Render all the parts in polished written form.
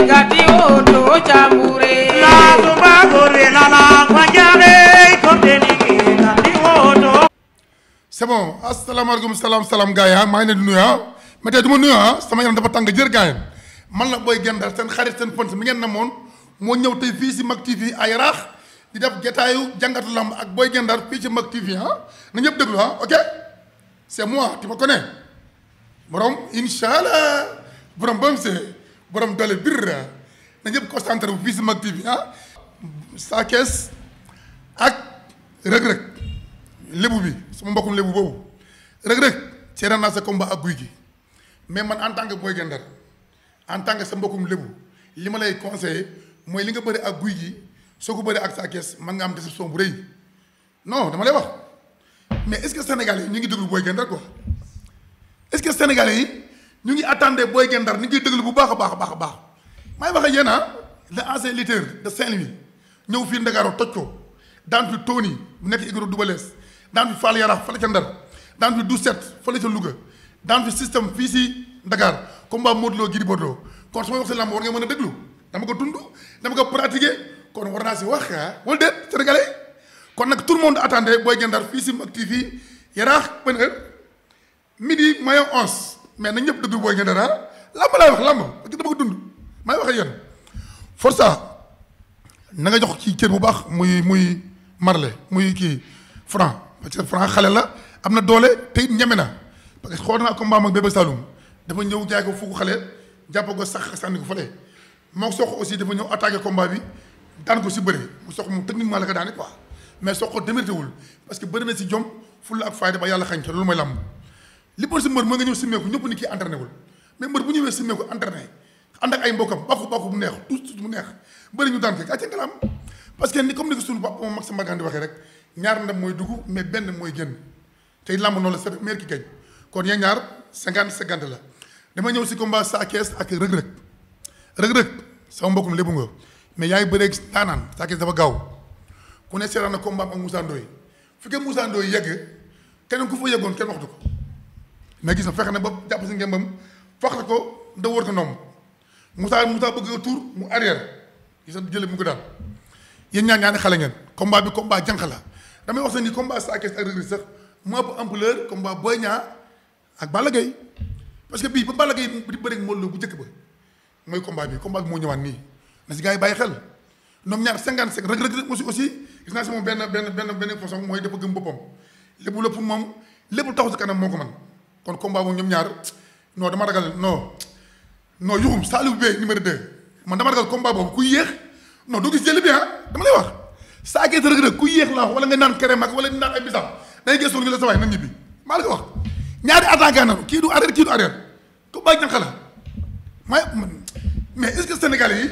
gati oto chambure la tumba gore la fajare ko denigi gati oto. C'est bon asalaamaaleykum salaam gars yi maa ngi leen di nuyu mais tey du ma nuyu sama yaram dafa tàng jër gars yi man la Boy Guet-Ndar seen xarit seen fons mi ngeen namoon moo ñëw tey fii si Mak TV ay Yaraax di def jotaayu jàngatu lamb ak Boy Guet-Ndar fii ci Mak TV na ñëpp déglu ok c'est moi tu me connais borom incha allah borom bam see borom doole bir na ñëpp concentré bu fii si Mak TV Sa Thiès ak Reug Reug lébu bi sama mbokkum lébu boobu Reug Reug seetaan naa sa combat ak Gouye Gui mais man en tant que Boy Guet-Ndar en tant que sa mbokkum lébu li ma lay conseillé mooy li nga bëri ak Gouye Gui soo ko bëri ak Sa Thiès man nga am déception bu rëy non dama lay wax mais est-ce que sénégalais yi ñu ngi déglu Boy Guet-Ndar quoi est-ce que sénégalais yi ñu ngi attendre Boy Guet-Ndar ñu ngi déglu bu baax a baax a baax a baax may wax ak yéen le ancien lutteur de Saint-Louis ñëw fii Ndakaaru toj ko daan fi Tony bu nekk igro Dubalees daan fi Fall Yaraax fële ca Ndar daan fi Doucet fële ca Louga daan fi système fii si Dakar combat Modou Lo Gris Bordeaux kon su ma wax si lamb war nga mën a déglu dama ko dund dama ko pratiquer kon war naa si wax wala déet sénégalais kon nag tout le monde attendait Boy Guet-Ndar fii si Mak TV Yaraax ban heure midi mayo 11 mais na ñëpp déglu Boy Guet-Ndar lamb laay wax lamb parce que dama ko dund may wax ak yéen força na nga jox ci cër bu baax muy Marley muy kii Franc parce que Franc xale la am na doole te it ñeme na parce que xool naa combat ak Bébé Saloum dafa ñëw jaay ko fukk xale jàpp ko sax sànni ko fële moo sox aussi dafa ñëw attaqué combat bi daan ko si bëri mu sox mu techniquement la ko daane quoi mais sox ko démérité wul parce que bëri na si jom fulla ak fayda ba yàlla xañ ko loolu mooy làmb li bon si mbër mooy nga ñëw simmeeku ñëpp ni kii entraîné wul mais mbër bu ñëwee simmeeku entraîné ànd ak ay mbokkam bakku bu neex tout mu neex bëri ñu daan ko gàcce ngalaam parce que ni comme ni ko suñu papa moom Max Mbargane di waxee rek ñaar ndam mooy dugg mais benn mooy génn tey làmb noonu la c'est meilleur ki gañ kon yéen ñaar 50-50 la dama ñëw si combat Sa Thiès ak Reug Reug Reug Reug sama mbokkum lébu nga mais yaa ngi bëree daanaan Sa Thiès dafa gaaw ku ne seetaan na combat ak Moussa Ndoye fi ko Moussa Ndoye yegg keneen ku fa yeggoon kenn waxtu ko mais gis na fexe na ba jàpp si ngembam faxte ko da wër ko noom Moussa bëgg a tour mu arrière gis na jële mu ko daal yéen ñaar ñaari xale ngeen combat bi combat jànq la damay wax sax ni combat Sa Thiès ak Reug Reug sax mu ëpp ampleur combat Boy Niang ak Balla Gaye parce que bii ba Balla Gaye di bëri ak Modou Lo bu njëkk ba mooy combat bi moo ñëwaat nii na si gars yi bàyyi xel ñoom ñaar 55 Reug Reug aussi gis naa si moom benn façon mooy dafa gëm boppam lépp la pour moom lépp taxu si kanam moo ko man kon combat moom ñoom ñaar non dama ragal non yuxum Saliou Bey numéro 2 man dama ragal combat boobu ku yéex non doo gis jëli bi dama lay wax Sa Thiès Reug Reug ku yéex la wax wala nga naan kerem ak wala nga naan ay bisam day gëstu ñu la sa waay nan ñibbi maa la ko wax ñaari attaquant na kii du arrière ku bàyyi jànq la mais est-ce que sénégalais yi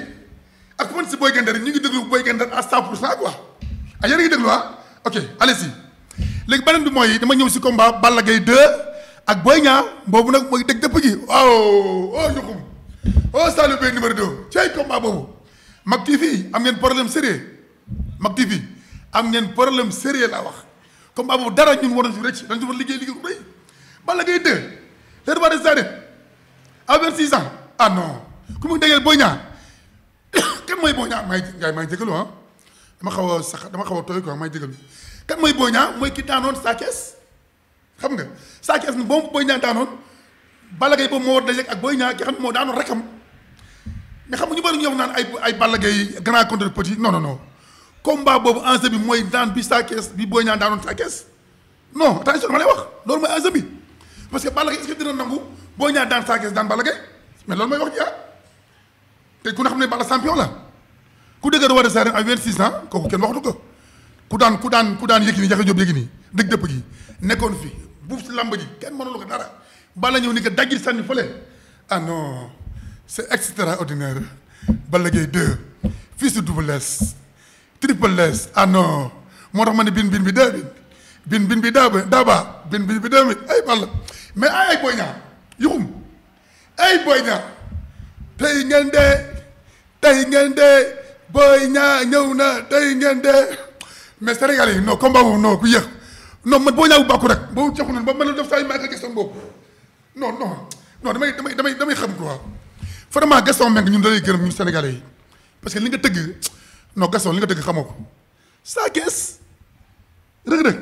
ak fan si Boy Guet-Ndar ñu ngi déglu Boy Guet-Ndar à 100% quoi yéen a ngi déglu ok allez-y léegi beneen bi mooy dama ñëw si combat Balla Gaye 2 ak Boy Niang boobu nag mooy dëgg dëpp gi waaw yuxum Saliou Bey numéro 2 cay combat boobu Mak TV am ngeen problème sérieux Mak TV am ngeen problème sérieux laa wax combat boobu dara ñun war nañ si rëcc dañ si war liggéey bu rëy Balla Gaye 2 le roi des arènes à 26 ans non ku mu déggee Boy Niang kan mooy Boy Niang may jégalu dama xaw a tooy quoi may jégalu kan mooy Boy Niang mooy ki daanoon Sa Thiès xam nga Sa Thiès boobu Boy Niang daanoon Balla Gaye boobu moo war dajeek ak Boy Niang ki xam ne moo daanoon rekam mais xam nga ñu bëri ñu wax naan ay Balla Gaye grand contre petit non combat boobu enjeu bi mooy daan bi Sa Thiès bi Boy Niang daanoon Sa Thiès non attention ma lay wax loolu mooy enjeu bi parce que Balla Gaye est-ce que dina nangu Boy Niang daan Sa Thiès daan Balla Gaye mais loolu mooy wax ji te ku ne xam ne Balla champion la ku dëgg roi des arènes à 26 ans kooku kenn waxtu ko ku daan Yékini Yaxya Jóob Yékini dëgg dëpp gi nekkoon fi buuf si làmb ji kenn mënulu ko dara Balla ñëw ni ko dajjil sànni fële non c'est extraordinaire Balla Gaye 2 fils de Double Less Triple Less non moo tax ma ne bin bi daa ba bin bi daa ay Balla mais ay Boy Niang yuxum ay Boy Niang tey ngeen dee Boy Niang ñëw na tey ngeen dee mais Sénégalais yi non combat boobu non ku yéex non man Boy Niang bu bàkku rek boobu joxu noonu ba mën a def saa yu Michael Jackson boobu non damay xam quoi vraiment Gaston Mbengue ñun da lay gërëm ñun Sénégalais yi parce que li nga tëgg non Gaston li nga tëgg xamoo ko Sa Thiès Reug Reug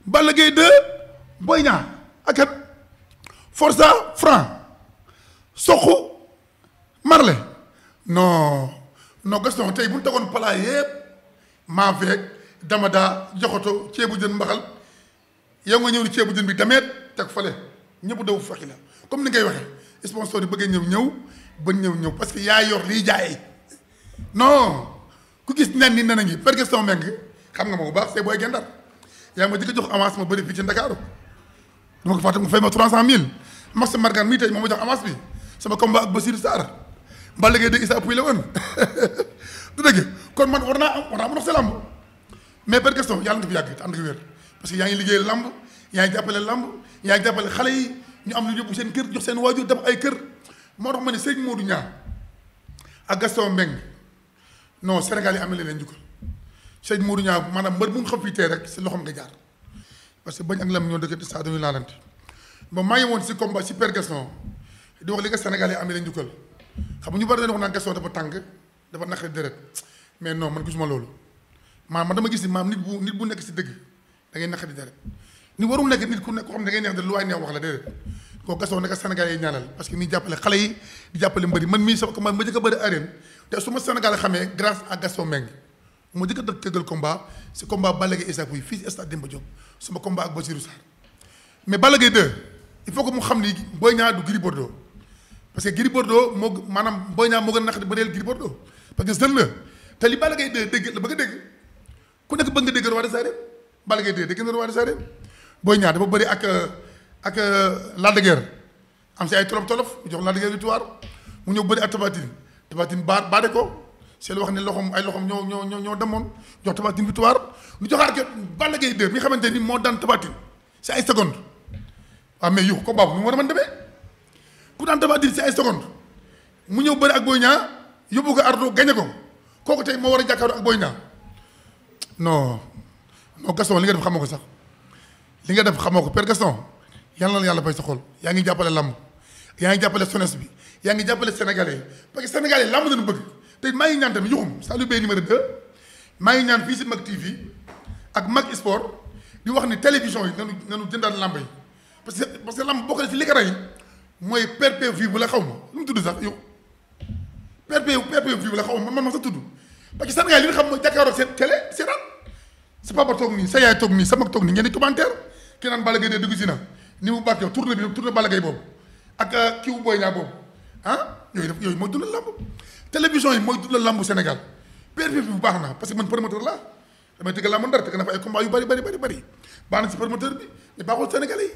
Balla Gaye 2 Boy Niang ak kat Forza Franc Sokh Marley non Gaston tey bu ñu tegoon plat yëpp maa feeg dama daa joxoto ceebu jën mbaxal yow nga ñëw ni ceebu jën bi dameet teg fale ñëpp daw fekki la comme ni ngay waxee sponsor yi bëggee ñëw ba ñëw parce que yaa yor liy jaayee non ku gis nen ni nen a ngi per Gaston Mbengue xam nga ma bu baax c'est booy gendar yaa ma jëkk jox avance ma bëri fii ci Ndakaaru dama ko fàtte mu fay ma 300000 Max Margan mii tey moom ma jox avance bi sama combat ak Basirou Sarr Balla Gaye dégg Issa Pouye la woon du dëgg kon man war naa mën a wax sa lamb mais per Gaston yàlla nga fi yàgg te ànd nga wér parce que yaa ngi liggéey lamb yaa ngi jàppale lamb yaa ngi jàppale xale yi ñu am lu yóbbu seen kër jox seen waajur def ay kër moo tax ma ne sëñ Modou Niang ak Gaston Mbengue non Sénégal yi am na leen njukkal sëñ Modou Niang maanaam mbër bu mu xam fii tey rek si loxoom nga jaar parce que bañ ak lam ñoo dëkk saa dañuy laalante bon maa ngi woon si combat si per Gaston di wax li nga Sénégal yi am na leen njukkal xam nga ñu bari dañu wax naan Gaston dafa tàng dafa naqari deret mais non man gisuma loolu man dama gis ni maam nit bu nekk si dëgg da ngay naqari deret ni warul nekk nit ku nekk ko xam ne da ngay neex de lu waay neex wax la déedéet koo Gaston nekk Sénégal yi ñaanal parce que mi jàppale xale yi di jàppale mbëri man mii sama combat ma jëkk a bëri arène te su ma Sénégal xamee grâce à Gaston Mbengue mu jëkk a tëggal combat si combat Balla Gaye Issa Pouye fii si stade Demba Diop sama combat ak Basirou Sarr mais Balla Gaye 2 il faut que mu xam ni Boy Niang du Gris Bordeaux parce que Gris Bordeaux moo maanaam Boy Niang moo gën a naqari bëreel Gris Bordeaux parce que jeune la te li Balla Gaye 2 dégg la bëgg a dégg ku nekk bëgg nga dégg roi des arènes Balla Gaye 2 dégg na roi des arènes Boy Niang dafa bëri ak Lac de Guiers am si ay tolof mu jox Lac de Guiers victoire mu ñëw bëri ak Tapha Tine baade ko c'est wax ne ay loxom ñoo demoon jox Tapha Tine victoire lu joxaat ko Balla Gaye 2 mi xamante ni moo daan Tapha Tine si ay secondes waaw mais yu ko baabu nu mu war a mën demee ku daan Tapha Tine si ay secondes mu ñëw bëri ak Boy Niang yóbbu ko ardo gañe ko kooku tey moo war a jàkkaarloo ak Boy Niang non Gaston li nga def xamoo ko sax li nga def xamoo ko Père Gaston yàlla na yàlla bay sa xol yaa ngi jàppale lamb yaa ngi jàppale jeunesse bi yaa ngi jàppale sénégalais parce que sénégalais lamb dañu bëgg te maa ngi ñaan tamit yuxum Saliou Bey numéro 2 maa ngi ñaan fii si Mag TV ak Mag Sport di wax ni télévision yi nanu jëndaat lamb yi parce que lamb bokk na ci li ko rey mooy pay-per-view bu la xaw ma lu mu tudd sax yow pay-per-view bu la xaw ma man sax tudd parce que sénégalais li nga xam mooy jàkkaaroo seen télé seetaan sa papa toog nii sa yaay toog nii sa mag toog nii ngeen di commentaire kii naan Balla Gaye de dugg si na ni mu bàkkee tournée Balla Gaye boobu ak kii wu Boy Niang boobu yooyu mooy dundal lamb télévision yi mooy dundal lamb Sénégal pay-per-view bu baax na parce que man promoteur laa damay tëgg lamb ndar tëgg na fa ay combat yu bari baax na si promoteur bi mais baaxul sénégalais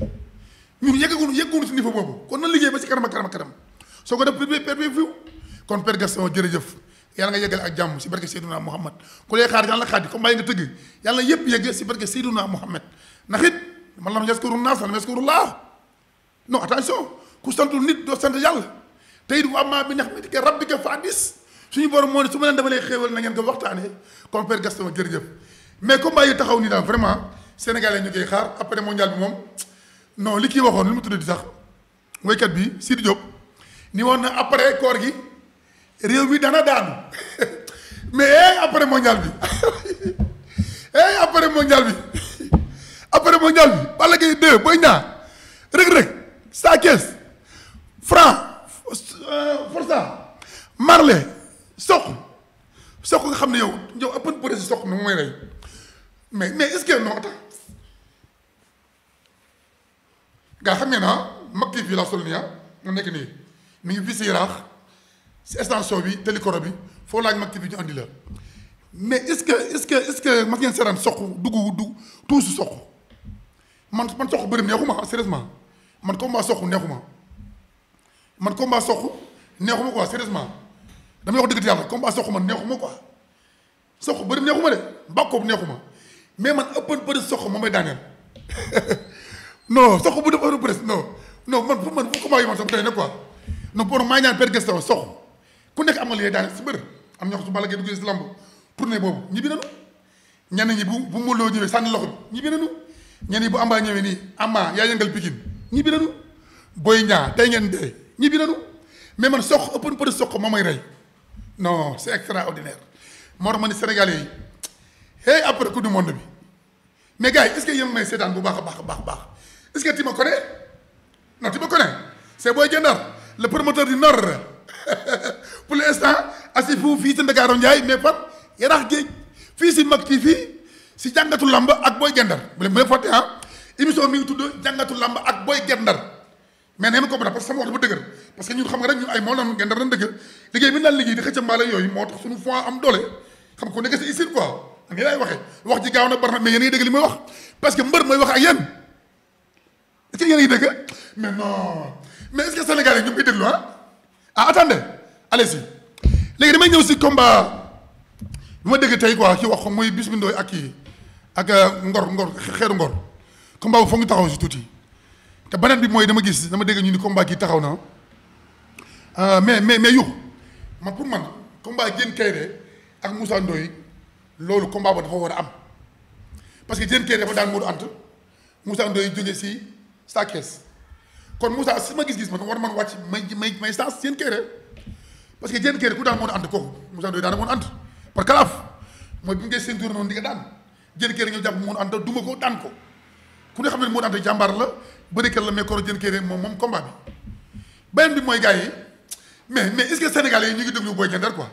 yi ñun yegguñu si niveau boobu kon nan liggéey ba si kanam soo ko def pay-per-view kon Père Gaston jërëjëf yàlla nga yeggale ak jàmm si barke Seydouna Mouhamad ku lay xaar yàlla xaar yi comme bàyyi nga tëgg yàlla yëpp yegg si barke Seydouna Mouhamad ndax it man lam yaskuru naas lam yaskuru laa non attention ku santul nit doo sant yàlla te it wa ammaa bi ni'matika rabbika fa haddis suñu borom moo ne su ma leen defalee xéewal na ngeen ko waxtaanee kon Père Gaston jërëjëf mais combat yi taxaw nii daal vraiment sénégalais ñu koy xaar après mondial bi moom non li kii waxoon lu mu tudd di sax woykat bi Sidi Diop ni woon na après koor gi réew mi dana daanu mais après mondial bi après mondial bi Balla Gaye 2 Boy Niang Reug Reug Sa Thiès Franc Forza Marley Sokh nga xam ne yow ëppan bëre si Sokh na mu may rey mais est-ce que non attends gaa xam ngeen Mag TV la sol nii nga nekk nii mi ngi fii si Yaraax si extension bi télécoro bi foo laaj Mag TV ñu andi la mais est-ce que mas ngeen seetaan Sokh dugg tuusu Sokh man Sokh bëri neexuma sérieusement man combat Sokh neexuma quoi sérieusement damay wax dëgg yàlla combat Sokh man neexuma quoi Sokh bëri neexuma de mbàkkoob neexuma mais man ëppan bëri Sokh moom may daaneel non Sokh bu def ëpp presse non man fu combat yi man sama doy na quoi non pour maa ñaan Père Gaston Sokh ku nekk am nga li daaneel si bëri am ñoo xam su Balla Gaye dugg si lamb tournée boobu ñibbi nañu ñenn ñi bu Modou Lo ñëwee sànni loxo bi ñibbi nañu ñenn ñi bu Amba ñëwee nii Amba yaa yëngal Pikine ñibbi nañu Boy Niang tey ngeen dee ñibbi nañu mais man soq ëpp na soq moo may rey non c'est extraordinaire moo tax ma ni Sénégalais yi hey après coupe du monde bi mais gars yi est-ce que yéen may seetaan bu baax a baax a baax a baax est-ce que tu me connais non tu me connais c'est Boy Guet-Ndar le promoteur du Nord pour l'instant assis fii si Ndakaaru Ndiaye mais fan Yaraax Géej fii si Mak TV si jàngatu lamb ak Boy Guet-Ndar bu leen fàtte ah émission mi ngi tudd jàngatu lamb ak Boy Guet-Ndar mais nee na ko parce que sama wax dafa dëgër parce que ñun xam nga rek ñun ay moo lan Guet-Ndar dañ dëgg liggéey bi naan liggéey di xëcc mbaale yooyu moo tax suñu foi am doole xam ko nekk si ici quoi nii laay waxee wax ji gaaw na bari na mais yéen a ngi dégg li may wax parce que mbër mooy wax ak yéen est-ce que yéen a ngi dégg mais non mais est-ce que Sénégalais ñu ngi koy déglu ah attendez allez-y léegi damay ñëw si combat bi ma dégg tey quoi ci wax ko muy Bismi Ndoye ak kii ak ngor xeeru ngor combat bu foog ñu taxaw si tuuti te beneen bi mooy dama dégg ñu ni combat kii taxaw na mais yu man pour man combat Diène Kaïré ak Moussa Ndoye loolu combat ba dafa war a am parce que Diène Kaïré dafa daan Modou Anta Moussa Ndoye jóge si Sa Thiès kon Moussa si ma gis-gis man war man wàcc may sens Diène Kaïré parce que Diène Kaïré ku daan Modou Anta kooku Moussa Ndoye daan Modou Anta par kalaaf mooy bi ngay seen tour noonu di nga daan Diène Kaïré ñëw jàpp Modou Anta duma ko daan ko ku ne xam ne Modou Anta jàmbaar la bërikat la mais koro Diène Kaïré moom combat bi beneen bi mooy gars yi mais est-ce que Sénégalais yi ñu ngi déglu Boy Guet-Ndar quoi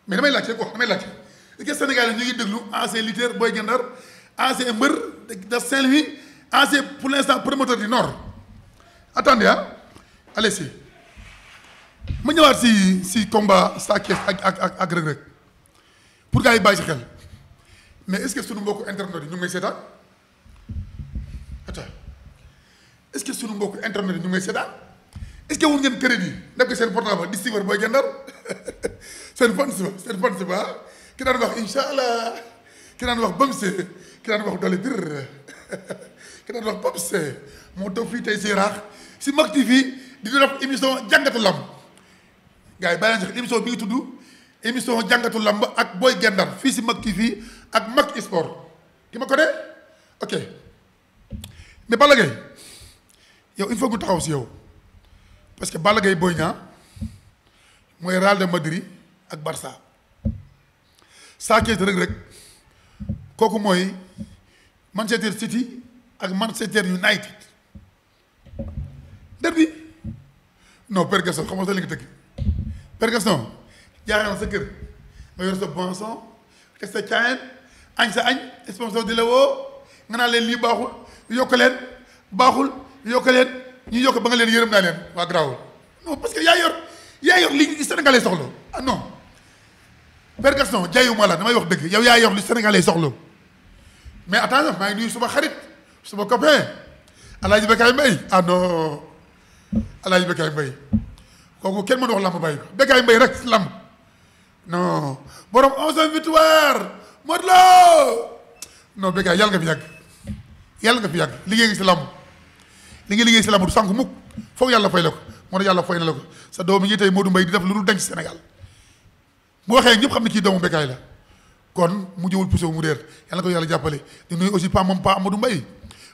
mais damay laajte est-ce que Sénégalais yi ñu ngi déglu ancien lutteur Boy Guet-Ndar ancien mbër de Saint-Louis ancien pour l'instant promoteur du Nord attendez allez-y ma ñëwaat si combat Sa Thiès ak Reug Reug pour gars yi bàyyi si xel mais est-ce que sunu mbokku internet yi ñu ngi may seetaan attends est-ce que sunu mbokku internet yi ñu ngi may seetaan est-ce que wut ngeen crédit def ko seen portable di suivre Boy Guet-Ndar seen fan si ba ki daan wax incha allah ki daan wax bamse ki daan wax doole bir ki daan wax bamse moo toog fii tey si Yaraax si Mak TV di def émission jàngatu lamb gars yi bàyyi nañ émission bi ngi tudd émission jàngatu lamb ak Boy Guet-Ndar fii si Mak TV ak Mak Sport ki ma ko ne ok mais Balla Gaye yow il faut que taxaw si yow parce que Balla Gaye Boy Niang mooy Real de Madrid ak Barça Sa Thiès Reug Reug kooku mooy Manchester City ak Manchester United derby non Père Gaston xam nga sax li nga tëgg Père Gaston jaaxal sa kër nga yor sa boisson te sa caayan añ sa añ sponsor di la woo nga naan leen lii baaxul yokk leen baaxul yokk leen ñu yokk ba nga leen yërëm naa leen waa garaawul non parce que yaa yor li Sénégalais soxla ah non Père Gaston jaayuma la damay wax dëgg yow yaa yor li Sénégalais soxla mais attention maa ngi nuyu suma xarit suma copain Alaaji Bekaay Mbaye ah non Alaaji Bekaay Mbaye kooku kenn mënu wax lamb bàyyi ko Bekaay Mbaye rek lamb non borom 11 victoire Modou Lo non Bekaay yàlla nga fi yàgg liggéey nga si lamb li nga liggéey si lamb du sànq mukk foog yàlla fay la ko moo tax yàlla fay na la ko sa doom yi tey Modou Mbaye di def lu dul denc Sénégal bu waxee ñëpp xam ne kii doomu Bekaay la kon mu jëwul poussé mu réer yàlla ko yàlla jàppale di nuyu aussi Pa Amadou Mbaye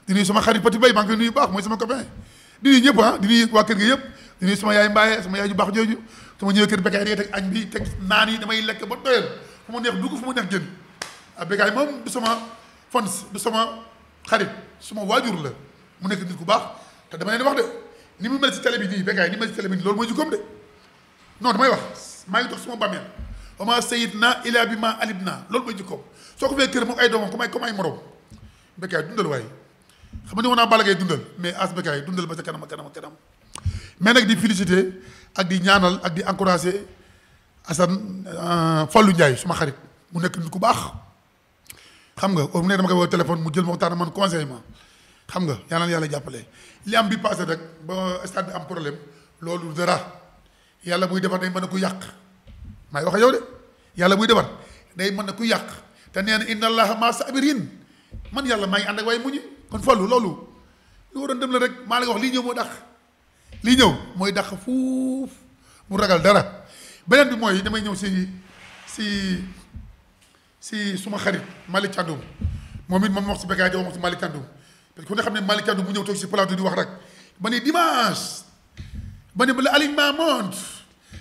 di nuyu sama xarit Petit Mbaye maa ngi koy nuyu baax mooy sama copain di nuyu ñëpp di nuyu waa kër gi yëpp di nuyu sama yaay Mbaye sama yaay ju baax jooju sama ñëwee kër Bekaay rek teg añ bi teg naan yi damay lekk ba doyal fu ma neex dugg fu ma neex génn ah Bekaay moom du sama fans du sama xarit suma waajur la mu nekk nit ku baax te dama leen wax de ni mu mel si télé bi nii Bekaay ni mel si télé bi nii loolu mooy jikkoom de non damay wax maa ngi dox suma bàmmeel wama sayid na ila bi ma alib na loolu mooy jikkoom soo ko fee kër moom ay doomam comme ay morom Bekaay dundal waaye xam nga ne woon naa Balla Gaye dundal mais as Bekaay dundal ba sa kanam mais nag di féliciter ak di ñaanal ak di encourager Assane Fallou Ndiaye suma xarit mu nekk nit ku baax xam nga mu ne dama koy woo téléphone mu jël ma waxtaan man conseil ma xam nga yàlla jàppale li am bi passé rek ba stade bi am problème loolu dara yàlla buy defar day mën a ku yàq maay wax yow de yàlla buy defar day mën a ku yàq te nee na inna allaha ma sabirin man yàlla maa ngi ànd ak waaye muñu kon Fallou loolu lu waroon dem la rek maa la wax lii ñëw moo dàq lii ñëw mooy dàq fuuf mu ragal dara beneen bi mooy damay ñëw si suma xarit Malick Thiandoum moom it moom wax si Bekaay di wax si Malick Thiandoum parce que ku ne xam ne Malick Thiandoum bu ñëw toog si plateau di wax rek ba ne dimanche ba ne ba la alignement monte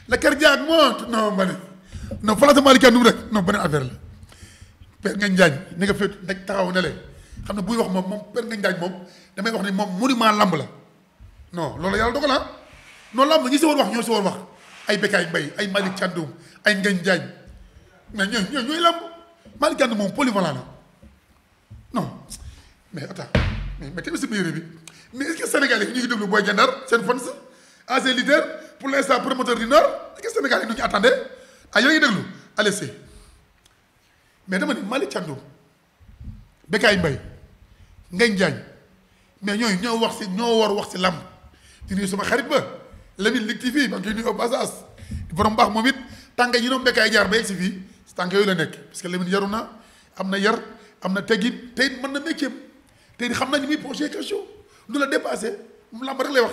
la cardiaque monte non ma ne non Fallaata Malick Thiandoum rek non beneen affaire la Père Ngagne Ndiaye ni nga féet nag taxaw na leen xam ne buy wax moom Père Ngagne Ndiaye moom damay wax ni moom monument lamb la non loolu yàlla dogal ah non lamb ñi si war wax ñoo si war wax ay Bécaye Mbaye ay Malick Thiandoum ay Ngagne Ndiaye mais ñooy lamb Malick Thiandoum moom polyvalent la non mais attends mais tamit si biir bi mais est-ce que Sénégalais yi ñu ngi déglu Boy Guendar seen fans ancien leader pour l'instant promoteur du Nord est-ce que Sénégalais yi ñu ngi attendé ah yéen a ngi déglu allez c'est mais dama ne Malick Thiandoum Bécaye Mbaye Ngagne Ndiaye mais ñooñu ñoo war wax si lamb di nuyu sama xarit ba Lamine Lutte TV maa ngi koy nuyu au passage borom baax moom it tànk yi ñoom Bécaye jaar ba yegg si fii si tànk yooyu la nekk parce que Lamine yaru na am na yar am na teggin te it mën na métier te it xam nañ ni muy posé question du la dépassé mu lamb rek lay wax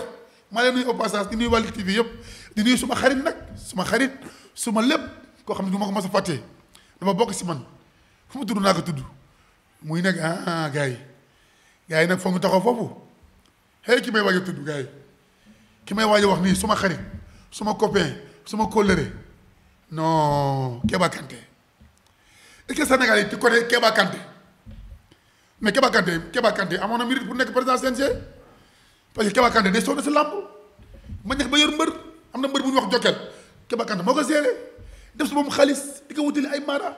maa leen nuyu au passage di nuyu waa Lutte TV yëpp di nuyu suma xarit nag suma xarit suma lépp koo xam ne du ma ko mos a fàttee dafa bokk si man fu mu tudd naa ko tudd muy nekk gars yi nag foog ñu taxaw foofu hey ki may waaj a tudd gars yi ki may waaj a wax nii suma xarit suma copain suma kóllëre non Kéba Kanté est-ce que Sénégal yi tu connais Kéba Kanté mais Kéba Kanté amoon na mérite pour nekk président CNG parce que Kéba Kanté day sonn si làmb ma nekk ba yor mbër am na mbër bu ñu wax Jokal Kéba Kanté moo ko géré def si moom xaalis di ko wutali ay maara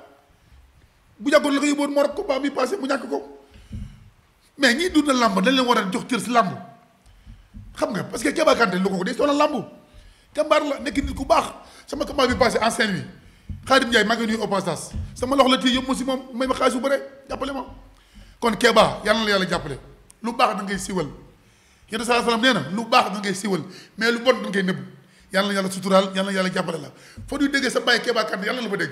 bu yàggoon la ko yóbboon moo rek combat bi passé mu ñàkk ko mais ñiy dund làmb dañ leen war a jox cër si làmb xam nga parce que Kéba Kanté lu ko day sonal làmb jàmbaar la nekk nit ku baax sama combat bi passé en Saint-Louis Khadim Ndiaye maa ngi nuyu au passage sama loxo la téye yóbbu ma si moom may ma xaalis bu bëre jàppale ma kon Kéba yàlla na la yàlla jàppale lu baax da ngay siwal yéen saa salaam nee na lu baax da ngay siwal mais lu bon da ngay nëbb yàlla na yàlla suturaal yàlla na yàlla jàppale la foo ñuy déggee sa bàyyi Kéba Kanté yàlla na la fa dégg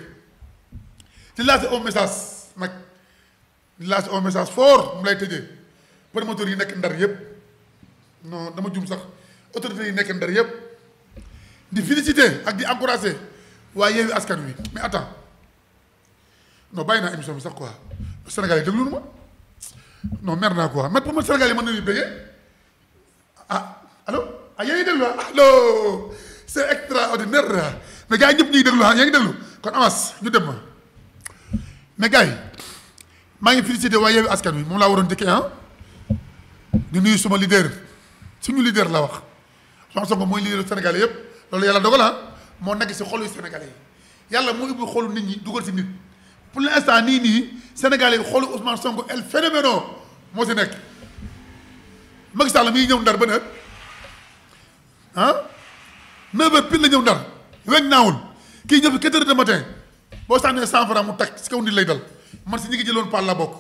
di lancer un message nag di lancer un message fort mu lay tëjee promoteurs yi nekk ndar yëpp non dama jum sax autorités yi nekk ndar yëpp di féliciter ak di encourager waa Yewwi Askan Wi mais attends non bàyyi naa émission bi sax quoi Sénégal yi déglu ma non mer naa quoi mais pour man Sénégal yi mën nañu bëggee ah allo ah yaa ngi déglu allo c'est extraordinaire mais gars yi ñëpp ñu ngi déglu yaa ngi déglu kon avance ñu dem ma mais gars yi maa ngi féliciter waa Yewwi Askan Wi moom laa waroon dëkkee di nuyu suma leader suñu leader la wax Ousmane Sonko mooy leader Sénégalais yëpp loolu yàlla dogal moo nekk si xolu Sénégalais yi yàlla moo ubbi xolu nit ñi dugal si nit pour l'instant nii Sénégalais yi xolu Ousmane Sonko el phénoméno moo si nekk Macky Sall mi ngi ñëw ndar ba ne 9h pile la ñëw ndar weñ naawul kii ñëw fi 4h du matin boo sànnee 100 francs mu tag si kaw nit lay dal man si ñi ngi jëloon Paal la bokk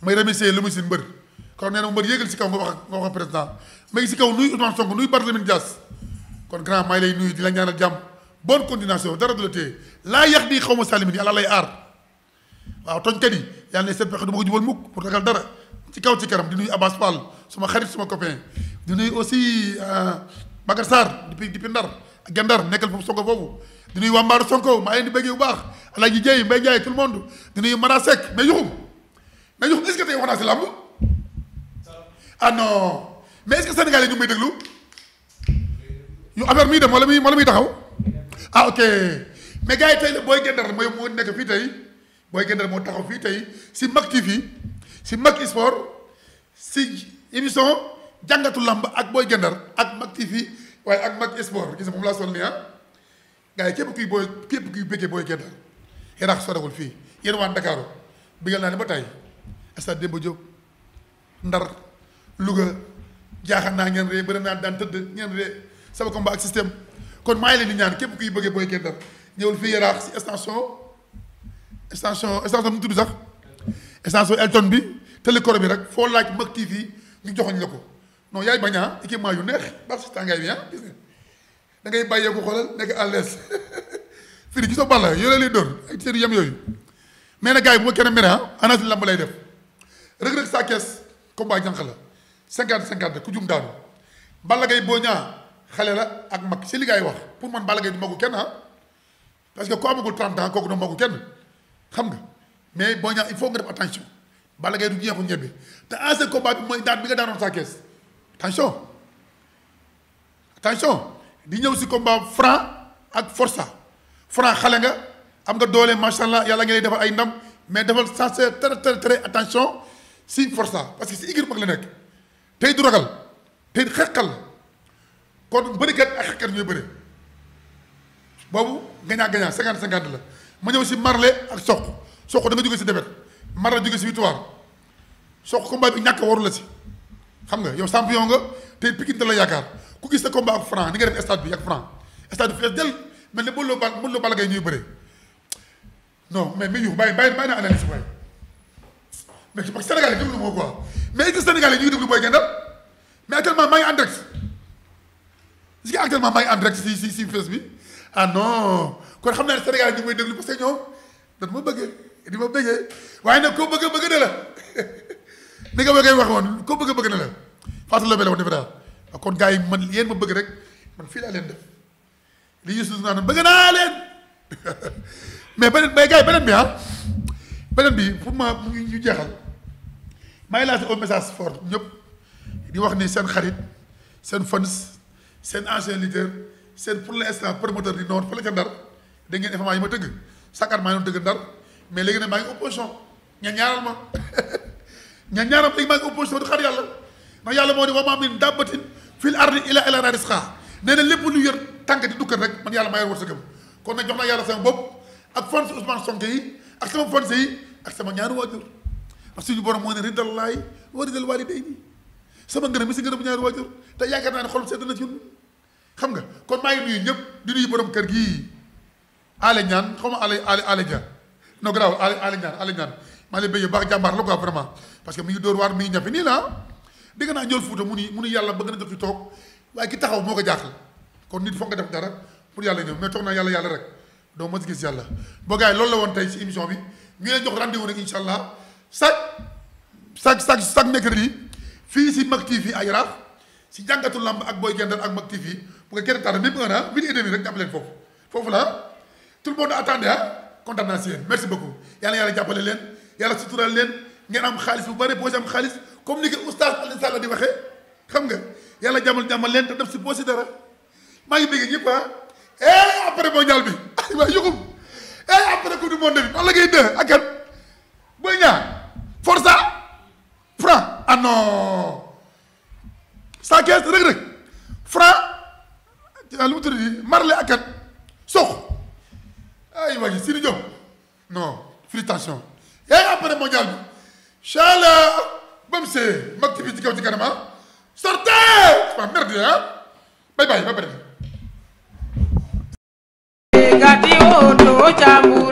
may remercier lu muy si mbër kon nee na mbër yéegal si kaw nga wax ak président ma ngi si kaw nuyu Ousmane Sonko nuyu Barthélémy Dias kon grand maa ngi lay nuyu di la ñaanal jàmm bonne continuation dara du la téye laa yax di xaw ma salimin yàlla lay aar waaw tooñkat yi yàlla ne seen pexe du ma ko jubal mukk pour ragal dara ci kaw ci kanam di nuyu Abbas Fall suma xarit suma copain di nuyu aussi Bakar Sarr depuis Ndar ak Gendar nekkal foofu Sonko foofu di nuyu waa Mbaaru Sonko maa leen di bëggee bu baax Alaaji Dieye Mbaye Ndiaye tout le monde di nuyu Mara Seck mais yuxum est-ce que tey wax naa si làmb ah non mais est-ce que Sénégal yi ñu may déglu yu affaire muy dem wala muy taxaw ah ok mais gars yi tey la Boy Guendar moo nekk fii tey Boy Guendar moo taxaw fii tey si Mak TV si Mak Sport si émission jàngatu lamb ak Boy Guendar ak Mak TV waaye ak Mak Sport gis nga moom laa sol nii gars yi képp kuy bëggee Boy Guendar yaraax sorewul fii yéen waa Ndakaaru bëggal naa ne ba tey stade Demba Diop Ndar Louga jaaxal naa ngeen ree bëri naa daan tëdd ngeen ree sama combat ak système kon maa ngi leen di ñaan képp kuy bëggee Boy Guendar ñëwul fii yaraax si extension mu tudd sax extension Elton bi télécoro bi rek foo laaj Mak TV ñu joxoñ la ko non yaay bañaa équipement yu neex baax si tàngaay bi gis nga da ngay bàyyee ko xoolal nekk à l'aise fii di gisoo balla yooyu lay dóor ay seetu yem yooyu mais nag gars yi bu ma kenn mere anasi lamb lay def Reug Reug Sa Thiès combat jànq la 50-50 ku jum daanu Balla Gaye Boy Niang xale la ak mag si li gars yi wax pour man Balla Gaye du magu kenn parce que ku amagul 30 ans kooku du magu kenn xam nga mais Boy Niang il faut nga def attention Balla Gaye du jeexu ñebe te ancien combat bi mooy daan bi nga daanoon Sa Thiès attention di ñëw si combat Franc ak Forza. Franc xale nga am nga doole macha allah yàlla ngi lay defal ay ndam mais defal sensé très attention si Forza parce que si igir mag la nekk tey du ragal tey xeexal la kon bërikat ak xeexkat ñooy bëri boobu gagnant 50-50 la ma ñëw si Marley ak Sokh da nga jóge si défaite Marley jóge si victoire Sokh combat bi ñàkk waru la si xam nga yow champion nga tey Pikine da la yaakaar ku gis sa combat ak Franc ni nga def stade bi ak Franc stade bi fees del mel ne mënuloo Balla Gaye ñuy bëre non mais yu bàyyi na analyse waaye mais parce que Sénégal yi déglu moo quoi mais est-ce que Sénégal yi ñu ngi déglu Boy Guendal mais actuellement maa ngi en direct est-ce que actuellement maa ngi en direct si face bi ah non kon xam naa ne Sénégal yi ñu ngi may déglu parce que ñoom dañ ma bëggee di ma bëggee waaye nag koo bëgg na la ni nga bëggee wax woon koo bëgg na la Fatou Lobé la woon defe naa kon gars yi man yéen ma bëgg rek man fii laa leen def li Youssou naan bëgg naa leen mais gars yi beneen bi pour ma mu ngi ñu jeexal maa ngi lancé un message fort ñëpp di wax ni seen xarit seen fans seen ancien leader seen pour l'instant promoteur di Nord fële ca Ndar da ngeen événement yi ma tëgg sakar maa ngi doon tëgg Ndar mais léegi nag maa ngi opposition ña ñaaral ma léegi maa ngi opposition di xaar yàlla ndax yàlla moo ne wa maa min dabbatin fil ardi illa ala rizqaha nee na lépp lu yor tànk di dukkat rek man yàlla maa yor wërsëgam kon nag jox naa yàlla sama bopp ak fans Ousmane Sonko yi ak sama fans yi ak sama ñaari waajur parce que suñu borom moo ne ridallaay wa ridal waalidayni sama ngërëm mi si ngërëm ñaari waajur te yaakaar naa ne xol sedd na ci ñun xam nga kon maa ngi nuyu ñëpp di nuyu borom kër gii ale ñaan xaw ma ale ñaan non garaaw ale ñaan maa ngi lay bëgg baax jàmbaar la quoi vraiment parce que mi ngi dóor waar mi ngi ñafe nii la dégg naa ñool Fuuta mu ni yàlla bëgg na def ci toog waaye ki taxaw moo ko jaaxal kon nit foog nga def dara pour yàlla ñëw mais toog naa yàlla rek doo ma gis yàlla boo gars yi loolu la woon tey si émission bi ñu leen jox rendez-vous nag incha allah chaque mercredi fii si Mak TV ay Yaraax si jàngatu lamb ak Boy Guendal ak Mak TV bu nga kenn tardé même 1 an midi et demi rek jàpp leen foofu la tout le monde attendez kontaan naa si yéen merci beaucoup yàlla jàppale leen yàlla suturaal leen ngeen am xaalis bu bëri boo si am xaalis comme ni ko oustaz Alioune Sall di waxee xam nga yàlla jàmmal leen te def si boo si dara maa ngi bëgg ñëpp après mondial bi ay waay yëgum après coupe du monde bi Balla Gaye 2 ak kan Boy Niang Forza Franc ah non 115 Reug Franc lu mu tudd nii Marley ak kan Sokh ay waay Sidi Diop non félicitation après mondial bi inchallah ba mu see Mak TV ci kaw ci kanam sortez waaw merde bye bye ba pare gati o to chambu